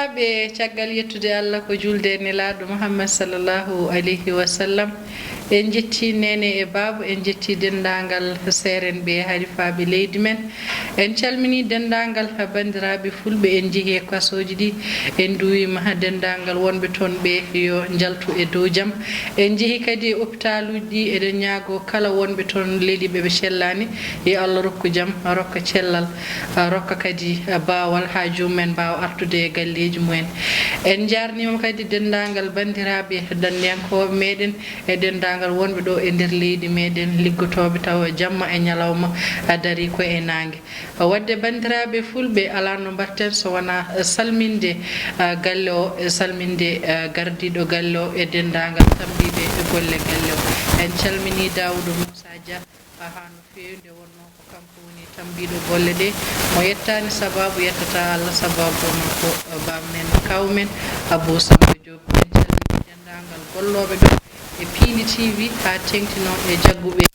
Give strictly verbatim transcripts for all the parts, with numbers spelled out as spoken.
Ɓe caggal yettude Allah ko julde e Nelaaɗo Muhammad sallallahu alayhi wa sallam, en njetti neene e baaba, en njetti denndaangal seerenɓe e halifaaɓe leydi men. En calminii denndaangal banndiraaɓe fulɓe, en njehii e kasooji ɗi, en nduwiima denndaangal wonɓe toon ɓe yo njaltu e dow jam. En njehii kadi e opitaaluuji ɗi, eɗen ñaagoo kala wonɓe toon leliiɓe ɓe cellaani, yo Allah rokku jam, rokka cellal, rokka kadi baawal haa jomumen mbaawa artude e galleeji mumen. En njaarniima kadi denndaangal banndiraaɓe danndiyankooɓe meɗen e denndaangal wonɓe ɗo e nder leydi meɗen, liggotooɓe tawa jamma e ñalawma a darii ko e naange. Waɗde banndiraaɓe fulɓe, alaa no mbaɗten so wonaa salminde, ah, galle o, e salminde, ah, gardiiɗo galle o e denndaangal tambiiɓe e golle galle o. En calminii Daawuda Muusaa Dia, ah, haa no feewi, nde wonnoo ko kanko woni tambiiɗo golle ɗe. Mo yettaani sabaabu yettata Allah, sabaabu o noon ko, ah, baam men, kaaw men, Abuu Samba Joob. En calminii denndaangal gollooɓe ɗo e Piindi T V, haa teeŋti noon e jagguɓe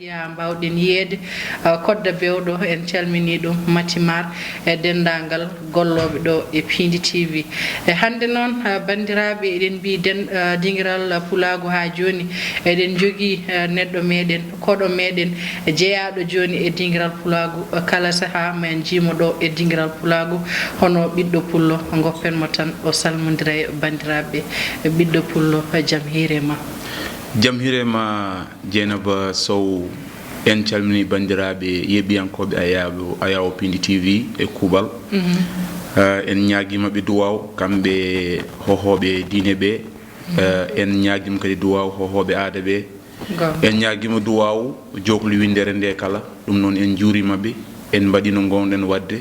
haa mbaawɗen yiyeede, ah, Kodda Bewɗo, en calminii ɗum, Mati Maar, e denndaangal gollooɓe ɗo e Piindi T V. E hannde noon, ah, banndiraaɓe, eɗen mbiyi den-, ah, dingiral pulaagu haa jooni, eɗen njogii, ah, neɗɗo meɗen, koɗo meɗen jeyaaɗo jooni e dingiral pulaagu, ah, kala sahaa ma en njiimo ɗo e dingiral pulaagu, hono ɓiɗɗo pullo, ngoppen mo tan o salmondira e banndiraaɓe. Ɓiɗɗo pullo, jam hiire ma. Jam hiire ma, Jeynaba Sow. En calminii banndiraaɓe yeeɓiyankooɓe Ayaawo, Ayaawo Piindi T V e kuuɓal. Mhm. Eh, en ñaagiima ɓe duwaaw, kamɓe hohooɓe diine ɓe. Eh, en ñaagiima kadi duwaaw hohooɓe aada ɓe. Goonga. En ñaagiima duwaaw jookli winndere nde kala. Ɗum noon en njuuriima ɓe. En mbaɗii no ngoowɗen waɗde,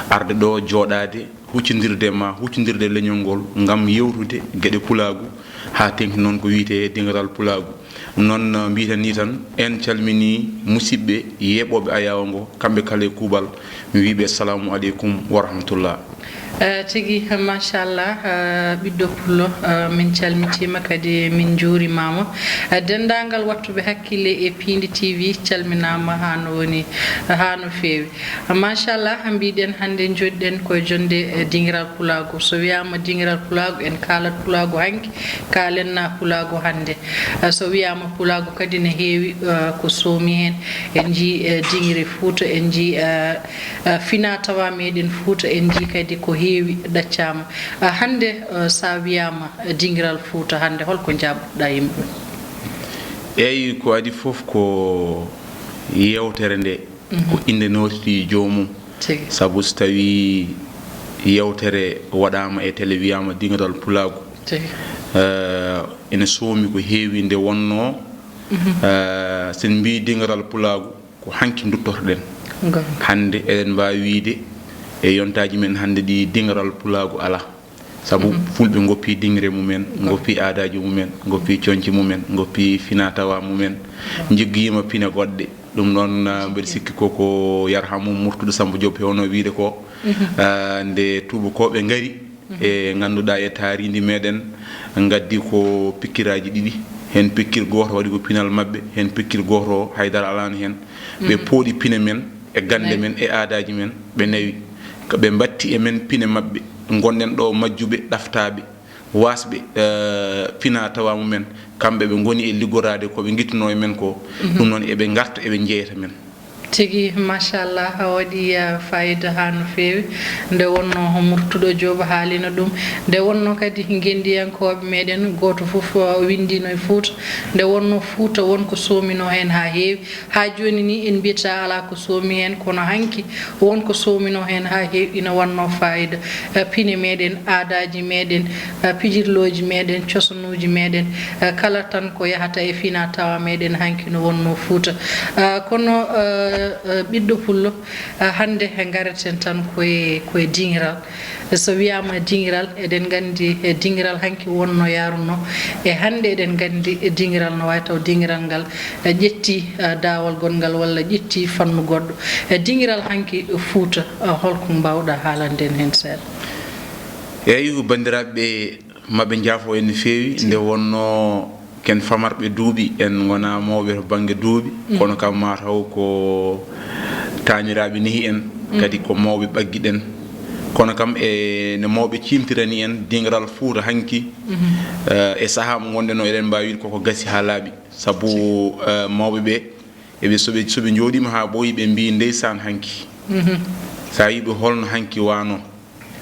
arde ɗo, jooɗaade, huccondirde ma, huccondirde leñol ngol ngam yewtude geɗe pulaagu, haa teeŋti noon ko wiyetee dingiral pulaagu. Noon, no mbiyeten ni tan, en calminii musidɓe yeeɓooɓe Ayaawo ngo, kamɓe kala e kuuɓal, mi wii ɓe, "Salaamu aleykum wa rahmatullah." Eh, tigi, machallah, eh, ɓiɗɗo pullo, eh, min calmitiima kadi min njuurimaama. Eh, denndaangal waɗtuɓe hakkille e Piindi T V calminaama haa no woni, haa no feewi. Machallah, mbiɗen hannde njoɗɗen koye jonnde, eh, dingiral pulaagu. So wiyaama dingiral pulaagu, en kaalat pulaagu hanki, kaalen na pulaagu hannde. Eh, so wiyaama pulaagu kadi ne heewi, eh, ko soomi heen. En njii, eh, dingire Fuuta, en njii, eh, eh, finaa tawaa meɗen Fuuta, en njii kadi ko heewi ɗaccaama. Eh, hannde, eh, so a wiyaama, eh, dingiral Fuuta hannde, holko njaabduɗaa yimɓe? Eeyi, ko adii fof ko yeewtere nde, mhm, ko innde nootitii joomum. Tigi. Sabu so tawii yeewtere waɗaama e tele, wiyaama dingiral pulaagu. Tigi. Eh, ene soomi ko heewi nde wonnoo. Mhm. Eh, so en mbii dingiral pulaagu, ko hanki nduttorɗen. Goonga. Hannde eɗen mbaawi wiyde e yontaaji men hannde ɗi dingiral pulaagu alaa. Sabu, mhm, fulɓe ngoppii dingre mumen, goonga, ngoppii aadaaji mumen, ngoppii coñce mumen, ngoppii finaa tawaa mumen, njoggiima pine goɗɗe. Ɗum noon, ah, mbeɗa sikki ko ko yarhamu Murtuɗo Samba Diop heewno wiyde ko, mhm, ah, nde tuubakooɓe ngari, mhm, e ngannduɗaa e taariindi meɗen, ngaddi ko pikkiraaji ɗiɗi. Heen pikkir gooto waɗi ko pinal maɓɓe, heen pikkir gooto haydara alaano heen. Ɓe, mhm, pooɗi pine men e gannde, nawi, men e aadaaji men, ɓe nawi. Ko ɓe mbatti e men pine maɓɓe, ngonɗen ɗo majjuɓe, ɗaftaaɓe, waasɓe, eh, finaa tawaa mumen, kamɓe ɓe ngoni e liggoraade ko ɓe ngittunoo e men ko. Mhm. Ɗum noon eɓe ngarta, eɓe njeeyta men. Tigi, machallah, a waɗi, eh, fayida haa no feewi. Nde wonnoo Murtuɗo Joob haalino ɗum, nde wonnoo kadi ngenndiyankooɓe meɗen, gooto fof, eh, winndiino e Fuuta. Nde wonnoo Fuuta won ko soominoo heen haa heewi. Haa jooni ni en mbiyata alaa ko soomi heen, kono hanki won ko soominoo heen haa heewi, ina wannoo fayida. Eh, pine meɗen, aadaaji meɗen, eh, pijirlooji meɗen, cosanuuji meɗen, eh, kala tan ko yahata e finaa tawaa meɗen hanki no wonnoo Fuuta. Eh, kono, eh, eh, ɓiɗɗo pullo, eh, hannde he ngareten tan koye, koye dingiral. So wiyaama dingiral, eɗen nganndi e dingiral hanki wonno yaarunoo, e hannde eɗen nganndi e dingiral no waawi taw dingiral ngal, e, ƴetti, e, daawal goɗngal walla ƴetti fannu goɗɗo. E dingiral hanki Fuuta, e, holko mbaawɗaa haalande en heen seeɗa? Eeyi, banndiraaɓe, maɓe njaafo en no feewi, nde wonnoo ken famarɓe duuɓi, en ngonaa mawɓe to bannge duuɓi, mm, kono kam maa taw ko taaniraaɓe nehi en, mm, kadi ko mawɓe ɓaggi ɗen. Kono kam e no mawɓe ciimtirani en diŋral Fuuta hanki, eh, e sahaa mo ngonɗen o, eɗen mbaawi wiide koko gasi haa laaɓi. Sabu, eh, mawɓe ɓe, eɓe, so ɓe, so ɓe njooɗiima haa ɓooyi, ɓe mbiyi ndeysaan hanki. So a yii ɓe holno hanki waano,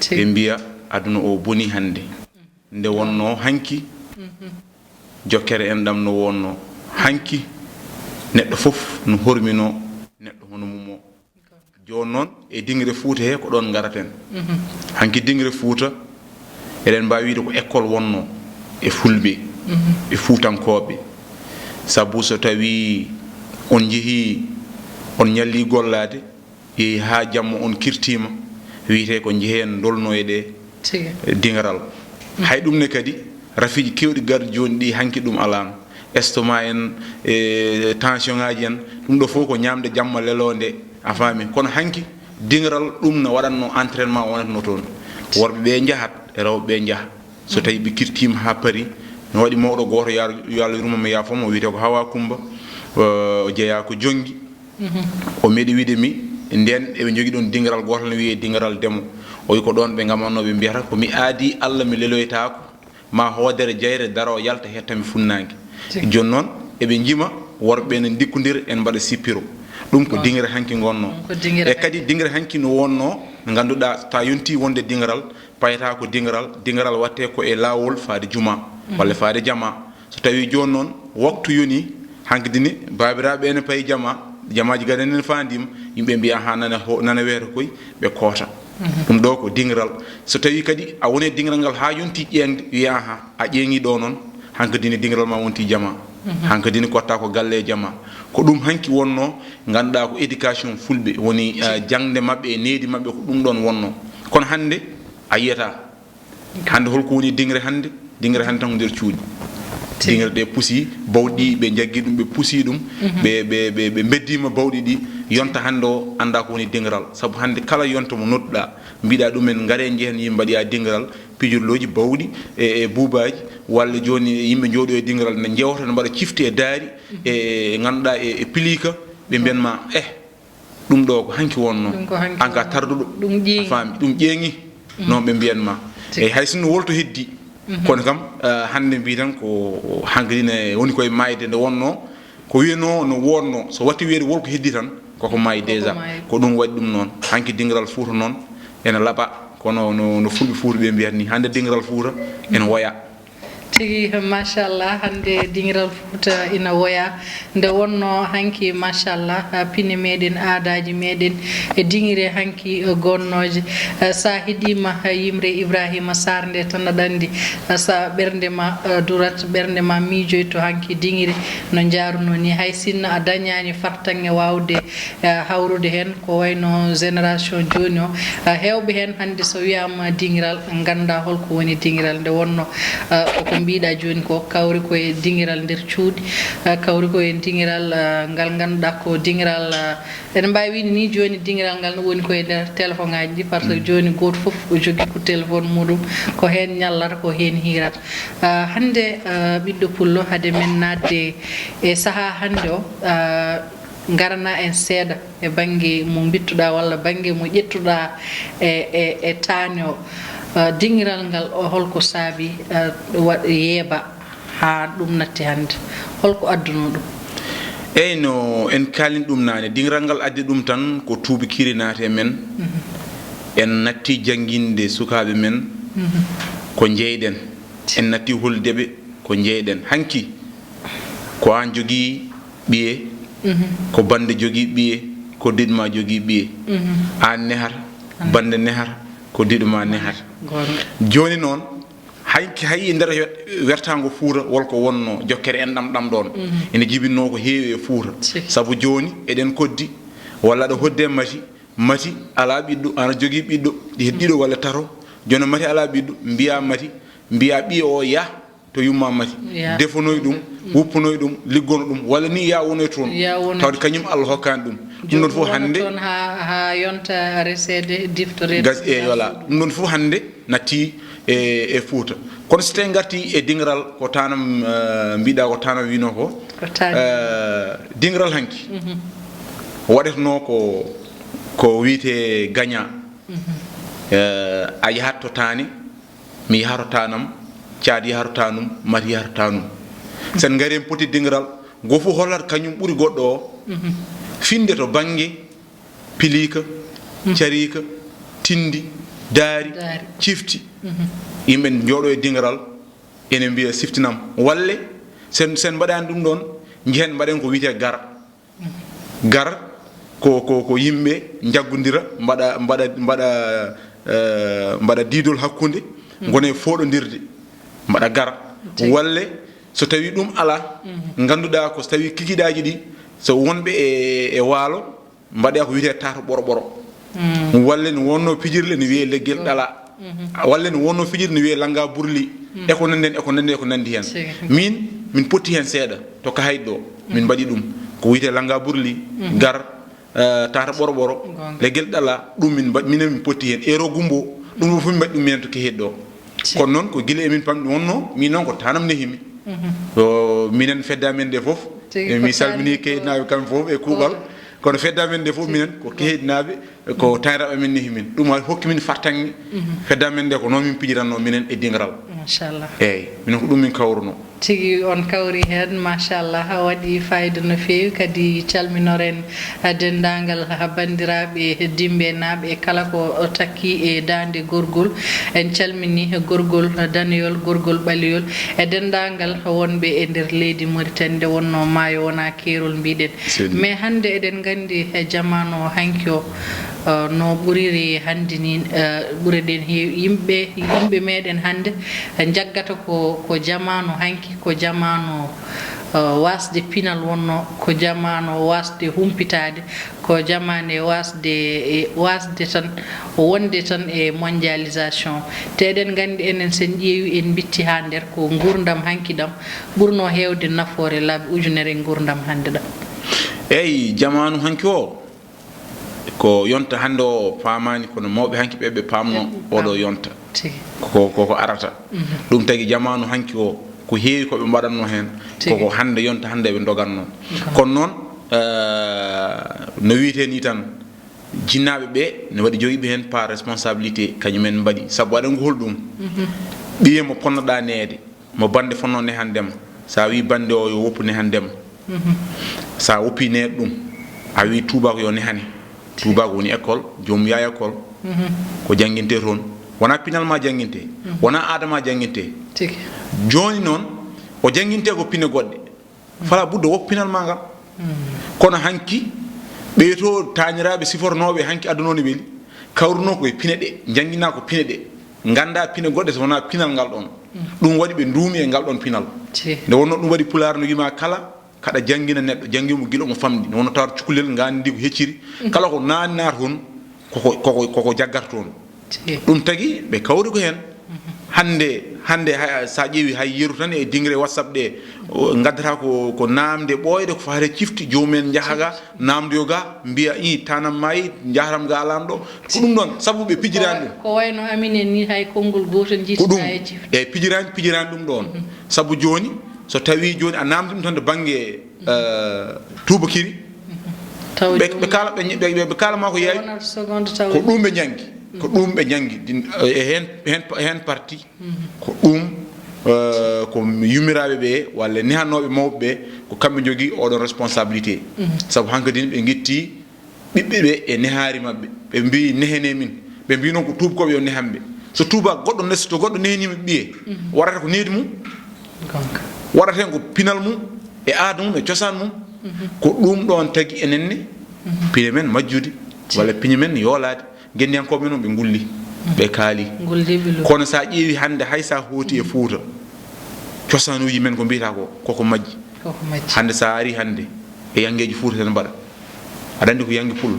ɓe mbiya aduna o boni hannde. Nde wonnoo hanki, jokkere enɗam no wonnoo. Hanki, neɗɗo fof no horminoo neɗɗo hono mum o. Jooni noon, e diŋre Fuuta he ko ɗoon ngaraten. Hanki diŋre Fuuta, eɗen mbaawi wiide ko école wonnoo e Fulɓe, e Fuutankooɓe. Sabu so tawii on njehii, on ñallii gollaade, yehi haa jamma on kirtiima, wiyetee ko njehee ndolnoo e ɗe diŋral. Hay ɗum ne kadi, rafiiji keewɗi garɗi jooni ɗi, hanki ɗum alaano. Estomac en, e tension ŋaaji en, ɗum ɗo fof ko ñaamde jamma leloo nde, a faami. Kono hanki, diŋral ɗum no waɗatnoo entraînement wonatnoo toon. Worɓe ɓe njahat, rewɓe ɓe njaha. So tawii ɓe kirtiima haa Paris, no waɗi mawɗo gooto, yo Alla yurmo mo, yaafo mo, wiyetee ko Hawa Kummba, o jeyaa ko Jonngi. O meeɗi wiide mi, ndeen eɓe njogii ɗoon diŋral gootal no wiyee diŋral Demo. O wi ko ɗoon ɓe ngamatnoo, ɓe mbiyata ko mi aadii Alla mi leloytaako, ma hoodere jayre daro yalta hetta mi funnaange. Jooni noon eɓe njima worɓe ɓe ne ndikkondira en mbaɗa sippiro. Ɗum ko diŋre hanki ngonnoo. E kadi diŋre hanki no wonnoo, ngannduɗaa so a yontii wonde diŋral, payata ko diŋral, diŋral waɗtee ko e laawol faade juma walla faade jama. So tawii jooni noon waktu yonii, hankadi ni baabiraaɓe ene payi jama, jamaaji gada ene faandiima, yimɓe mbiya ahan nana ho-, nana weeta koy, ɓe koota. Ɗum ɗo ko diŋral. So tawii kadi a woni e diŋral ngal haa yontii ƴeeŋde, wiya ahan a ƴeeŋii ɗo noon, hankadi ni diŋral ma wontii jama. Hankadi ni kotta ko galle e jama. Ko ɗum hanki wonnoo, ngannduɗaa ko éducation fulɓe woni, eh, jaŋde maɓɓe e needi maɓɓe ko ɗum ɗoon wonnoo. Kono hannde a yiyata. Hannde holko woni diŋre hannde? Diŋre hannde tan ko nder cuuɗi. Diŋre ɗe pusi, bawɗi, ɓe njaggi ɗum, ɓe pusi ɗum, ɓe, ɓe, ɓe, ɓe mbeddiima bawɗi ɗi, yonta hannde o annda ko woni diŋral. Sabu hannde kala yonta mo nodduɗaa, mbiɗa ɗumen ngare njehen yimɓe mbaɗoya diŋral, pijirlooji bawɗi, e, e buubaaji, walla jooni yimɓe njooɗo e diŋral ne njewta, ne mbaɗa cifti e daari, e, e ngannduɗaa e, e piliika, ɓe mbiyan ma, eh, ɗum ɗo ko hanki wonnoo. Ɗum ko hanki an ka wonnoo. Tarduɗo. Ɗum ƴeeŋi. A faami, ɗum ƴeeŋi. Noon ɓe mbiyan ma. Tigi. Eyi, hay sinno wolto heddi. Kono kam, eh, hannde mbiy tan ko hankadi ne woni koye maayde nde wonnoo. Ko wiyanoo no wonnoo. So watti wiyeede wolko heddi tan, koko maayi déjà. Maayi. Ko ɗum waɗi ɗum noon. Hanki diŋral Fuuta noon ene laɓa. Kono no, no fulɓe Fuuta ɓe mbiyata ni, hannde diŋral Fuuta ene woya. Tigi, machallah, hannde diŋiral Fuuta ina woya. Nde wonnoo hanki, machallah, pine meɗen, aadaaji meɗen, e diŋire hanki gonnooje. Sa heɗiima yimre Ibrahima Sarr nde tan aɗa anndi, sa ɓernde ma durat, ɓernde ma miijoyto hanki diŋire no njaarunoo ni. Hay sinno a dañaani fartaŋŋe waawde eh, hawrude heen, ko wayno génération jooni o. Eh, heewɓe heen hannde so wiyaama diŋiral, ngannda holko woni diŋiral. Nde wonnoo, eh, ko mbiɗa jooni ko kawri ko e diŋiral nder cuuɗi, eh, kawri ko e diŋiral, eh, ngal ngannduɗaa ko diŋiral, eh, eɗen mbaawi wiide ni jooni diŋiral ngal no woni ko e nder téléphone ŋaaji ɗi, par ce que jooni gooto fof o jogii ko téléphone muɗum, ko heen ñallata, ko heen hiirata. Eh, hannde, eh, ɓiɗɗo pullo, hade men naatde e sahaa hannde o, eh, Ngarana en seeɗa e bannge mo mbittuɗaa walla bannge mo ƴettuɗaa e, e, e taane o. Eh, diŋiral ngal, o holko saabi, eh, waɗ-, yeeba haa ɗum natti hannde? Holko addunoo ɗum? Eyi, no en kaalin ɗum naane, diŋiral ngal addi ɗum tan ko tuubi kiiri naati e men. En natti jannginde sukaaɓe men ko njeyɗen. En natti holdeɓe ko njeyɗen. Hanki ko aan jogii ɓiye, ko bannde jogii ɓiye, ko diɗo ma jogii ɓiye. Aan nehata, bannde nehata, ko diɗo ma nehata. Jooni noon, hay, hay e nder wet-, wertaango Fuuta, wol ko wonnoo jokkere enɗam ɗam ɗoon. Ene jibinoo ko heewi e Fuuta. Sabu jooni eɗen koddi, walla aɗa hodde mati, mati alaa ɓiɗɗo, ana jogii ɓiɗɗo, ɗi-, ɗiɗo walla tato. Jooni mati alaa ɓiɗɗo, mbiyaa mati, mbiyaa ɓiye o yah, to yumma mati, defanoy ɗum, wuppunoy ɗum, liggono ɗum, walla ni ya wonoy toon, tawde kañum Allah hokkaani ɗum. Ɗum ɗon fof hannde toon haa, haa yonta reseede, diftoreede. Gas-, e, voilà. Ɗum ɗon fof hannde natti e, e Fuuta. Kono so tawii ngarti e diŋral ko tanam, eh, mbiɗa ko tanam wino ko, eh, diŋral hanki waɗetnoo ko, ko wiyetee gaña. Eh, a yahat to Taane, mi yahat to Taanam, Caad yahat to Taanum, Mati yahat to Taanum. Sen ngari en poti dingiral, go fof hollat kañum ɓuri goɗɗo o finde to bannge Piliika, Cariika, Tindi, Daari, Daari. Cifti. Yimɓe njooɗo e dingiral, ene mbiya siftinam. Walle, sen, sen mbaɗaani ɗum ɗoon, njehen mbaɗen ko wiyetee gar. Gar ko, ko, ko yimɓe njaggondira, mbaɗa, mbaɗa, mbaɗa, eh, mbaɗa diidol hakkunde, ngone fooɗondirde, mbaɗa gar. Tigi. Walle, so tawi ɗum alaa, ngannduɗaa ko so tawi kikiiɗaaji ɗi, so wonɓe e, e waalo, mbaɗa ko wiyetee taato ɓoro ɓoro. Walle ne wonno pijirle ne wiyee leggel ɗala. Walle ne wonno fijirde ne wiyee lannga burli. E ko nanndi heen, e ko nanndi, e ko nanndi heen. Tigi. Min, min potti heen seeɗa to Kahayɗi ɗo. Min mbaɗi ɗum. Ko wiyetee lannga burli, gar, eh, taato ɓoro ɓoro, leggel ɗala, ɗum min mbaɗ-, minen min potti heen. Eero gumbo, ɗum ɗo fof min mbaɗi ɗum minen to Kahayɗi ɗo. Tigi. Kono noon ko gila emin pamɗi wonno, min noon ko Taanam nehimi. Ko minen fedde amen nde fof. Tigi, e mi ko salmini Taanam ko Kahayɗinaaɓe kamɓe fof e kuuɓal. Kono fedde amen nde fof minen ko Kahayɗinaaɓe, ko taaniraaɓe amen nehi min. Ɗum hokki min fartaŋŋe. Fedde amen nde ko noon min pijiranno minen e dingiral. Machallah. Eeyi, minen ko ɗum min kawruno. Tigi on kawri heen, machallah, waɗi fayida no feewi. Kadi calminoren denndaangal banndiraaɓe Dimbeenaaɓe kala ko takki e daande gorgol. En calmini gorgol daneyol, gorgol ɓaleyol, e denndaangal wonɓe e nder leydi Mauritanie, nde wonno maayo wona keerol mbiɗen. Mais hannde eɗen nganndi e jamaanu hanki o, eh, no ɓuriri hannde ni, eh, ɓurɗen heew-, yimɓe, yimɓe meɗen hannde, eh, njaggata ko, ko jamaanu hanki, ko jamaanu, eh, waasde pinal wonno, ko jamaanu waasde humpitaade, ko jamaanu e waasde, e waasde tan, wonde tan e mondialisation. Te eɗen nganndi enen, sen ƴeewi, en mbitti haa nder, ko nguurndam hanki ɗam ɓurno heewde nafoore laabi ujunere e nguurndam hannde ɗam. Eeyi, jamaanu hanki o, ko yonta hannde o faamaani, kono mawɓe hanki ɓe, ɓe paamno oɗo yonta. Tigi. Ko, ko, ko arata. Ɗum tagi jamaanu hanki o, ko heewi ko ɓe mbaɗatno heen, tigi, koko hannde yonta hannde ɓe ndogatno. Kono noon, eh, no wiyetee ni tan, jinnaaɓe ɓe ne waɗi jogiiɓe heen part responsabilité, kañumen mbaɗi. Sabu aɗa anngu hol ɗum? Ɓiye mo ponnoɗaa neede, mo bannde fotnoo nehandema, so a wii bannde o yo woppu nehandema, so a woppii neeɗe ɗum, a wii tuubaako yo nehane. Tuubaako woni école, joomum yaha école, ko janngintee toon. Wonaa pinal maa janngintee, wonaa aada maa janngintee. Tigi. Jooni noon, o janngintee ko pine goɗɗe. Fala budda woppu pinal maa ngal. Kono hanki, ɓee to taaniraaɓe sifornooɓe hanki aduna o ne weli, kawruno ko e pine ɗe, njannginaa ko pine ɗe. Nganndaa pine goɗɗe so wonaa pinal ngal ɗoon. Ɗum waɗi ɓe nduumi e ngal ɗoon pinal. Tigi. Nde wonnoo ɗum waɗi Pulaar no wiima kala, kaɗa janngina neɗɗo, janngin mo gila omo famɗi. Nde wonnoo tawata cukalel nganndi ko hecciri. Kala ko naatnaata toon, koko, koko, koko jaggata toon. Tigi. Ɗum tagi ɓe kawri ko heen. Hannde, hannde hay, so a ƴeewi hay yeru tan e dingre WhatsApp ɗe, o, ngaddata ko, ko naamnde ɓooyɗe ko fayata cifti, joomum en njaha ga, naamndoyo ga, mbiya, "I, tanam maayi, njaharam ga alaano ɗo." Ko ɗum ɗoon, sabu ɓe pijiraani ɗum. Ko wayno amin en ni, hay konngol gootol ko ɗum, njiitinaa e cifti. E pijiraani, pijiraani ɗum ɗoon. Sabu jooni, so tawii jooni a naamndii ɗum tan to bannge, eh, tuubakiri, taw ɓe, ɓe kaala, ɓe, ɓe, ɓe kaala ma ko yaawi. Wonat seconde taw ko ɗum ɓe njanngi. Ko ɗum ɓe njanngi. Din-, e heen, heen, heen parti. Ko ɗum, eh, ko yummiraaɓe ɓe walla nehanooɓe mawɓe ɓe, ko kamɓe njogii oɗon responsabilité. Sabu hankadin ɓe ngitti ɓiɓɓe ɓe e nehaari maɓɓe. Ɓe mbii, "Nehene min." Ɓe mbii noon ko tuubakooɓe yo nehanɓe. So tuubaako goɗɗo nesti, to goɗɗo nehaniima ɓiye, waɗata ko nehdi mum. Gonga. Waɗata heen ko pinal mum, e aada mum, e cosaan mum. Ko ɗum ɗoon tagi enen ne, pine men majjude, walla pine men yoolaade. Ngenndiyankooɓe men on ɓe ngulli, ɓe kaali. Ngulli ɓe lu- Kono so a ƴeewi hannde, hay so a hooti e Fuuta, cosaanuuji men ko mbiyata ko, koko majji. Koko majji. Hannde so a ari hannde, e yanngeeji Fuuta tan mbaɗa. Aɗa anndi ko yannge pullo?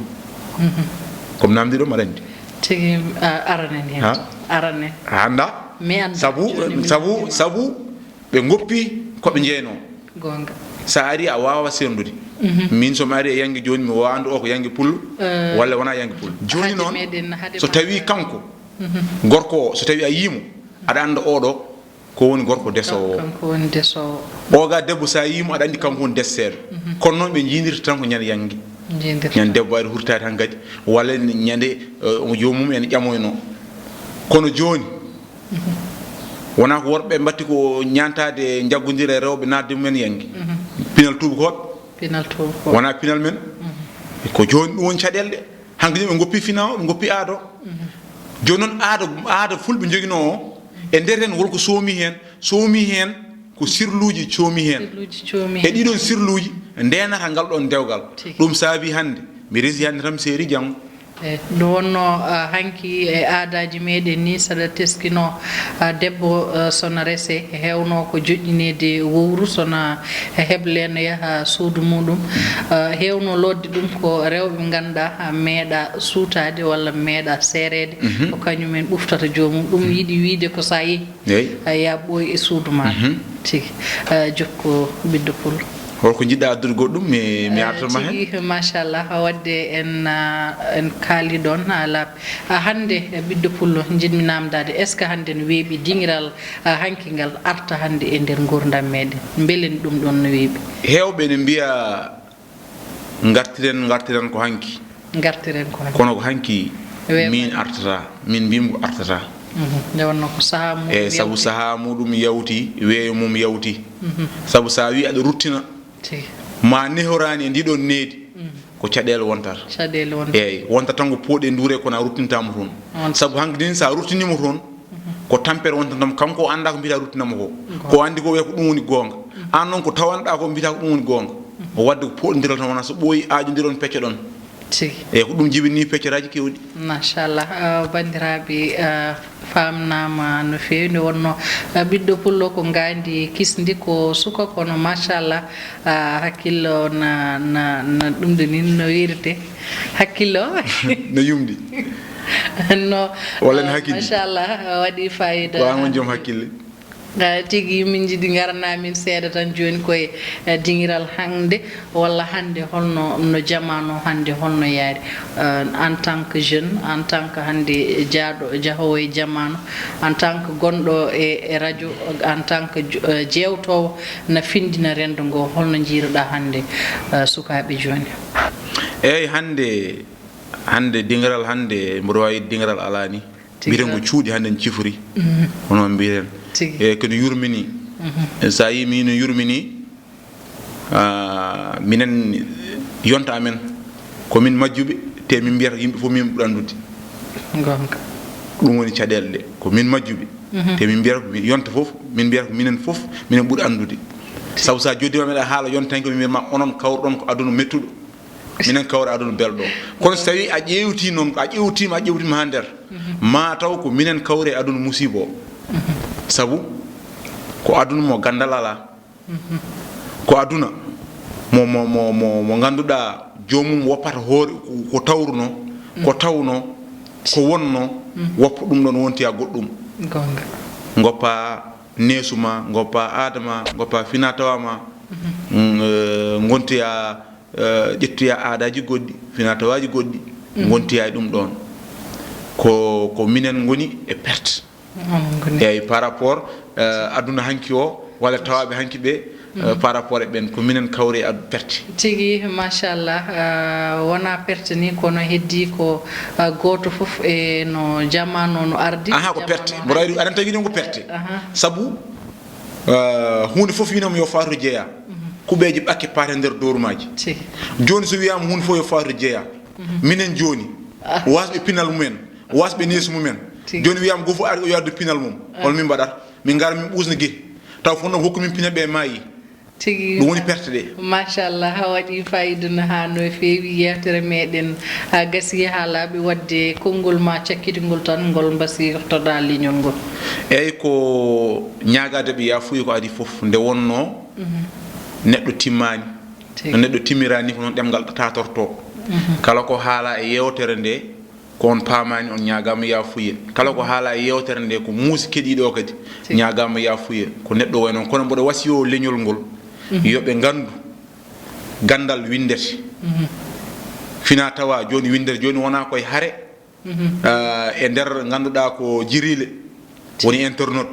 Komi naamndiiɗo, mbaɗa anndi? Tigi, a, aranen heen. Ha? Aranen. A annda? Mi annda. Sabu, jooni mi sabu, annda. Sabu ɓe ngoppi ko ɓe njeynoo. Goonga. So a ari, a waawa serndude. Min, so mi ari e yannge jooni, mi waawaa anndu o ko yannge pullo, eh, walla wonaa yannge pullo. Jooni noon, so tawii kanko, gorko o, so tawii a yii mo, aɗa annda oɗo ko woni gorko desoowo. Kanko woni desoowo. O ga debbo, so a yii mo, aɗa anndi kanko woni deseteeɗo. Kono noon, ɓe njiidirta tan ko ñande yannge. Njiidirta. Ñande debbo ari hurtaade tan kadi, walla ñande, eh, omo joomum ene ƴamoyno. Kono jooni, wonaa ko worɓe mbaɗti ko ñaantaade, njaggondiral e rewɓe, naatde mumen yannge. Pinal tuubakooɓe. Pinal tuubakooɓe. Wonaa pinal men. Ko jooni ɗum woni caɗeele ɗe. Hanki ɓe ngoppi finaa o, ɓe ngoppi aado. Jooni noon aado, aado fulɓe njoginoo o, e nder heen won ko soomi heen, soomi heen ko sirluuji coomi heen. Sirluuji coomi heen. E ɗiɗon sirluuji ndeenata ngal ɗoon dewgal. Tigi. Ɗum saabi hannde, mi resi hannde tan mi seeri janngo. E, nde wonnoo, ah, hanki e aadaaji meɗen ni, saɗa teskinoo, ah, debbo, ah, sona rese, heewnoo ko joƴƴineede wowru, sona heble no yaha suudu muɗum. Ah, heewnoo lootde ɗum ko rewɓe ngannduɗaa, ah, meeɗa suutaade walla meeɗa seereede, ko kañum en ɓuftata joomum. Ɗum yiɗi wiyde ko so a yehi, a yaa ɓooy e suudu maa. Tigi. Ah, jokku ɓiɗɗo pullo. Holko njiɗɗa addude goɗɗum? Mi, mi artan ma heen. Tigi, machallah, waɗde en, ah, en kaali ɗoon, ah, laaɓi. Ah, hannde, eh, ɓiɗɗo pullo, njiɗmi naamndaade, est-ce que hannde no weeɓi diŋiral, ah, hanki ngal arta hannde e nder nguurndam meɗen? Mbele ɗum ɗoon no weeɓi? Heewɓe ne mbiya, "Ngartiren, ngartiren ko hanki." Ngartiren ko hanki. Kono ko hanki min artata, min mbiymi ko artata. Mhm. Nde wonnoo ko sahaa muɗum yawti. Eyi, sabu sahaa muɗum yawti, weeyo mum yawti. Mhm. Sabu so a wii aɗa ruttina, tigi, ma nehoraani e ndiɗon needi, ko caɗeele wontata. Caɗeele wontata. Eeyi, wontata tan ko pooɗe nduure kono a ruttintaama toon. Sabu hanki ni so a ruttiniima toon, ko tampere wonta tan, kanko o anndaa ko mbiyataa ruttinamo ko. Ko o anndi ko wiya ko ɗum woni goonga. Aan noon ko tawanɗaa ko mbiyataa ko ɗum woni goonga. O waɗde ko poɗondiral tan, wonaa so ɓooyi aaƴondiron peccoɗon. Tigi. Eyi, ko ɗum jibini peccoraaji keewɗi. Machallah, ah, banndiraaɓe, ah, faamnaama no feewi. Nde wonnoo, ah, ɓiɗɗo pullo ko ngaandi kisndi, ko suka kono machallah, ah, hakkillo na, na, na ɗum de nin no wirte. Hakkillo. No yumɗi. No, walla ne ah, hakkilli. Machallah, waɗi fayida. Ko aan woni joom hakkille. Ah, tigi, min njiɗi ngarana min seeɗa tan jooni koye, eh, diŋiral hannde, walla hannde holno no jamaanu hannde holno yaari, eh, en tant que jeune, en tant que hannde jaaɗo, jahoowo e jamaanu, en tant que gonɗo e, e radio, en tant que jo-, eh, jeewtoowo na findina renndo ngo, holno njiiruɗaa hannde, eh, sukaaɓe jooni? Eeyi, hannde, hannde diŋiral hannde, mboɗo waawi diŋiral alaa ni. Tigi. Mbiyeten ko cuuɗi hannde en cifori. Mhm. Hono mbiyeten. Tigi. E ko no yurmini. Mhm. So a yii mi no yurmini, ah, minen yonta amen ko min majjuɓe, te min mbiyata ko yimɓe fof min ɓuri anndude. Goonga. Ɗum woni caɗeele ɗe. Ko min majjuɓe. Mhm. Te min mbiyata ko mi-, yonta fof, min mbiyata ko minen fof, minen ɓuri anndude. Tigi. Sabu so a joddiima meɗa haala yontanke, min mbiyata ma onon kawruɗon ko aduna mettuɗo. Minen kawra aduna belɗo. Kono so tawii a ƴeewtii noon, a ƴeewtiima, a ƴeewtiima haa nder, ma taw ko minen kawri e aduna musiiba o. Sabu ko aduna mo ganndal alaa. Ko aduna mo, mo, mo, mo, mo ngannduɗaa joomum woppata hoore ko, ko tawruno, ko tawno, ko wonno, woppa ɗum ɗoon wontoya goɗɗum. Goonga. Ngoppa neesu ma, ngoppa aada ma, ngoppa finaa tawaa ma, mm, eh, ngontoya eh, ƴettoya aadaaji goɗɗi, finaa tawaaji goɗɗi, ngontoya e ɗum ɗoon. Ko, ko minen ngoni e perte. Onon ngoni. Eeyi, par rapport, eh, aduna hanki o, walla tawaaɓe hanki ɓe, eh, par rapport e ɓeen, ko minen kawri e ad-, perte. Tigi, machallah, eh, wonaa perte ni, kono heddii ko, eh, gooto fof e no jamaanu o no ardi. Aha, ko perte. Jamaanu o mboɗo wawi ardi. Aɗa tagi ɗum ko perte. Aha. Sabu, eh, huunde fof wiinoo mi yo faatu jeyaa. Kuɓeeje ɓakke paata e nder dowrumaaji. Tigi. Jooni so wiyaama huunde fof yo faatu jeyaa. Minen jooni, waasɓe pinal mumen, waasɓe neesu mumen. Tigi. Jooni wiyaama gooto fof ari o yo addu pinal mum. Ah. Hol min mbaɗata? Min ngara min ɓuusna gite. Taw fof noon hokku min pinal ɓe maayi. Tigi. Ɗum woni perte ɗe. Machallah, a waɗi fayida no haa no feewi yeewtere meɗen. A gasi haalaaɓe waɗde konngol ma cakkitgol tan ngol mbasiytoɗaa leñol ngol. Eeyi, ko ñaagaade ɓe yaafuya ko adii fof nde wonnoo neɗɗo timmaani. Tigi. No neɗɗo timmiraani ko noon ɗemngal tatortoo. Mhm. Kala ko haalaa e yeewtere nde, ko on paamaani, on ñaagaama yaafuya. Kala ko haalaa e yeewtere nde, ko muusi keɗiiɗo o kadi, tigi, ñaagaama yaafuya. Ko neɗɗo wayi noon. Kono mboɗo wasiyoo leñol ngol, mhm, yo ɓe nganndu ganndal winndete. Mhm. Finaa tawaa jooni winndete, jooni wonaa koye hare, mhm, ah, e nder ngannduɗaa ko jiriile, woni internet.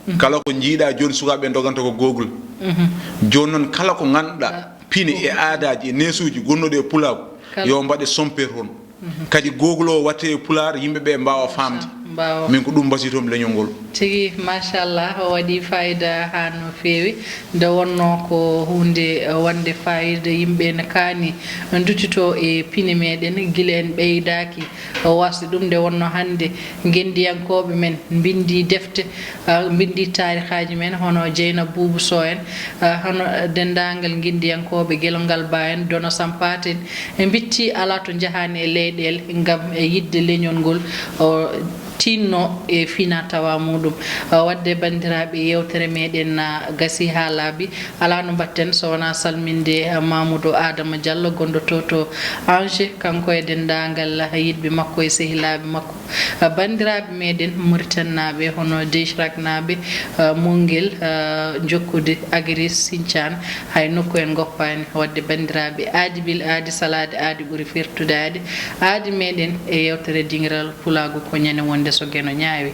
Mhm. Kala ko njiiɗaa jooni sukaaɓe ndoganta ko Google. Mhm. Jooni noon kala ko ngannduɗaa, ah, pine e aadaaji e neesuuji gonnuɗi e pulaagu, kala, yo mbaɗe sompe toon. Mhm. Kadi Google o watte e pulaar, yimɓe ɓe mbaawa faamde. Mbaawa. Min ko ɗum mbasiytoo-mi leñol ngol. Tigi, machallah, o waɗi fayida haa no feewi. Nde wonnoo ko huunde wonde fayida, yimɓe ne kaani duttitoo e pine meɗen gila en ɓeydaaki wasde ɗum. Nde wonnoo hannde ngenndiyankooɓe men mbinndi defte, ah, mbinndi taarikaaji men, hono Jeynaba Buubu Soh en, ah, hono denndaangal ngenndiyankooɓe Gelongal Ba en, Dono Sampaate en, ɓe mbitti alaa to njahaani e leyɗeele ngam e yiɗde leñol ngol, o tiinno e fina tawa muɗum. Ah, waɗde banndiraaɓe, yeewtere meɗen na gasi haa laaɓi. Alaa no mbaɗten so wonaa salminde, ah, Mamoudou Adama Diallo, gonɗo to to Angers, kanko e denndaangal yiɗɓe makko e sehilaaɓe makko. Ah, banndiraaɓe meɗen Mauritanie naaɓe, hono Deishrak naaɓe, ah, Mongel, ah, jokkude Agadez, Sinthiane, hay nokku en ngoppaani. Waɗde banndiraaɓe, aadi bil aadi salaade, aadi ɓuri fertudaade. Aadi meɗen e yeewtere dingiral pulaagu ko ñande wonde so geno ñaawi.